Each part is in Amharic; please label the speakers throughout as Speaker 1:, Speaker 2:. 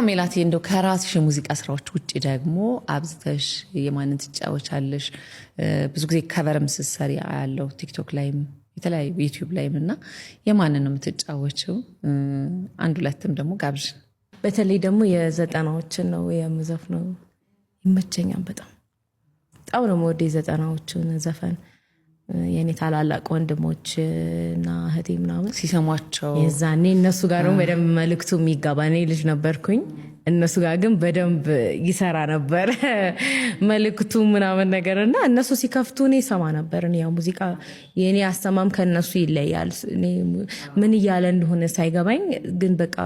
Speaker 1: ሜላቴ፣ እንደው ከራስሽ የሙዚቃ ስራዎች ውጭ ደግሞ አብዝተሽ የማንን ትጫወቻለሽ? ብዙ ጊዜ cover ም ስትሰሪ አያለው ቲክቶክ ላይም የተለያዩ ዩቲዩብ ላይም፣ እና የማንን ነው የምትጫወችው? አንድ ሁለትም ደግሞ ጋብዥን።
Speaker 2: በተለይ ደግሞ የ90ዎችን ነው የምዘፍነው። ይመቸኛል፣ በጣም በጣም ነው የምወደው የ90ዎቹን ዘፈን። የኔ ታላላቅ ወንድሞች እና እህቴ ምናምን
Speaker 1: ሲሰሟቸው
Speaker 2: የዛኔ እነሱ ጋር ደግሞ በደንብ መልእክቱ የሚጋባ፣ እኔ ልጅ ነበርኩኝ። እነሱ ጋር ግን በደንብ ይሰራ ነበር መልእክቱ ምናምን ነገር፣ እና እነሱ ሲከፍቱ እኔ ሰማ ነበር። እኔ ያው ሙዚቃ የእኔ አሰማም ከእነሱ ይለያል። እኔ ምን እያለ እንደሆነ ሳይገባኝ ግን በቃ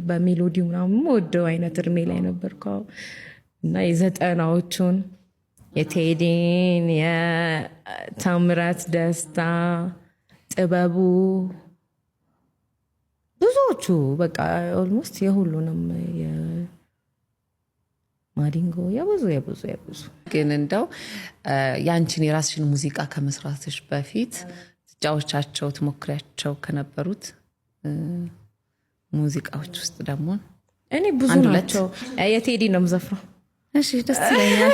Speaker 2: በ melody ምናምን ወደው አይነት እድሜ ላይ ነበርኩ፣ እና የ90ዎቹን የቴዲን፣ የታምራት ደስታ፣ ጥበቡ፣ ብዙዎቹ በቃ almost የሁሉንም፣ የማዲንጎ፣ የብዙ የብዙ የብዙ።
Speaker 1: ግን እንደው ያንቺን የራስሽን ሙዚቃ ከመስራትሽ በፊት ትጫወቻቸው ትሞክሪያቸው ከነበሩት ሙዚቃዎች ውስጥ ደግሞ
Speaker 2: እኔ ብዙ
Speaker 1: አንድ ሁለት።
Speaker 2: ናቸው። የቴዲ ነው የምዘፍነው።
Speaker 1: እሺ፣ ደስ ይለኛል።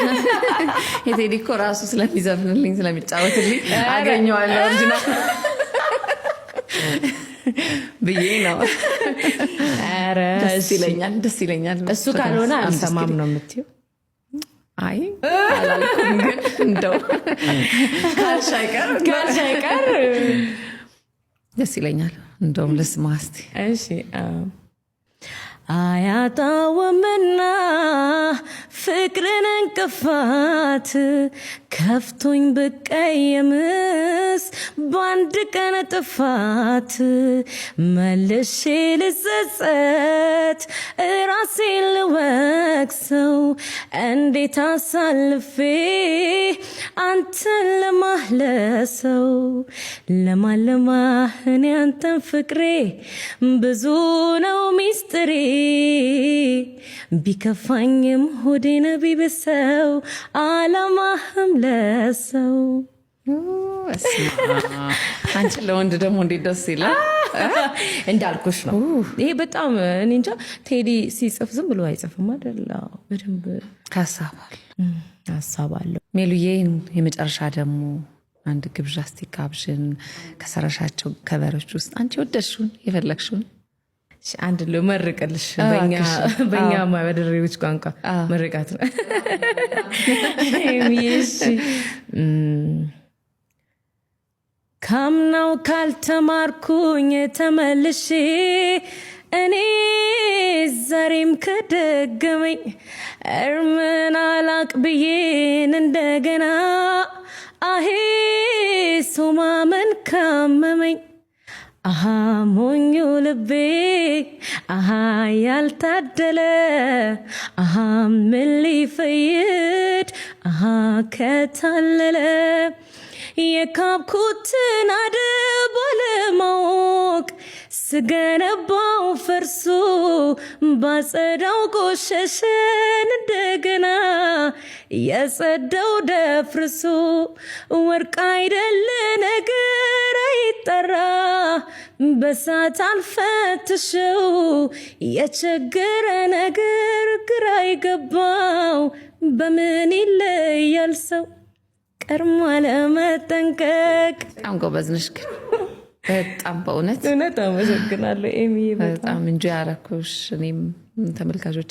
Speaker 1: የቴዲ እኮ ራሱ ስለሚዘፍንልኝ ስለሚጫወትልኝ አገኘዋለሁ original ብዬ ነው።
Speaker 2: ኧረ
Speaker 1: ደስ
Speaker 2: እሺ።
Speaker 1: ይለኛል፣ ደስ ይለኛል።
Speaker 2: እሱ ካልሆነ አልሰማም ነው የምትይው?
Speaker 1: አይ አላልኩም፣ ግን እንደው ካልሽ አይቀር
Speaker 2: ካልሽ አይቀር
Speaker 1: ደስ ይለኛል። እንደውም ልስማ እስቲ።
Speaker 2: እሺ፣ አያጣውምና ፍቅርን እንቅፋት፣ ከፍቶኝ ብቀየምስ በአንድ ቀን ጥፋት፣ መልሼ ልጸጸት እራሴን ልወቅሰው፣ እንዴት አሳልፌ አንተን ለማለሰው፣ ለማለማህ እኔ አንተን ፍቅሬ ብዙ ነው ሚስጥሬ፣ ቢከፋኝም ሆዴን ቢብሰው አላማህም ለሰው።
Speaker 1: አንቺ ለወንድ ደግሞ እንዴት ደስ ይላል።
Speaker 2: እንዳልኩሽ ነው። ይሄ በጣም እኔ እንጃ፣ ቴዲ ሲጽፍ ዝም ብሎ አይጽፍም አይደል? አዎ፣ በደንብ
Speaker 1: ሀሳብ አለ።
Speaker 2: ሀሳብ አለው።
Speaker 1: ሜሉዬ፣ የመጨረሻ ደግሞ አንድ ግብዣ እስቲ ጋብዥን። ከሰራሻቸው cover ኦች ውስጥ አንቺ የወደድሽውን የፈለግሽውን።
Speaker 2: እሺ፣ አንድ ልመርቅልሽ። በእኛ በድሬዎች ቋንቋ ምርቃት ነው። እሺ። ካምናው ካልተማርኩኝ ተመልሼ እኔ ዛሬም ከደገመኝ እርምን አላቅ ብዬን እንደገና አሄ ሰው ማመን ካመመኝ፣ አሃ ሞኙ ልቤ፣ አሃ ያልታደለ፣ አሃ ምን ሊፈይድ አሃ ከታለለ፣ የካብኩትን አድብ አለማወቅ ስገነባው ፈርሶ ባጸዳው ቆሸሸን እንደገና የጸዳው ደፍርሶ፣ ወርቅ አይደለ ነገር አይጠራ በሳት አልፈትሸው፣ የቸገረ ነገር ግራ ይገባው በምን ይለያል ሰው ቀድሞ አለመጠንቀቅ።
Speaker 1: በጣም ጎበዝ ነሽ ግን በጣም በእውነት።
Speaker 2: እውነት አመሰግናለሁ ኤሚ።
Speaker 1: በጣም enjoy ያረኩሽ እኔም ተመልካቾች።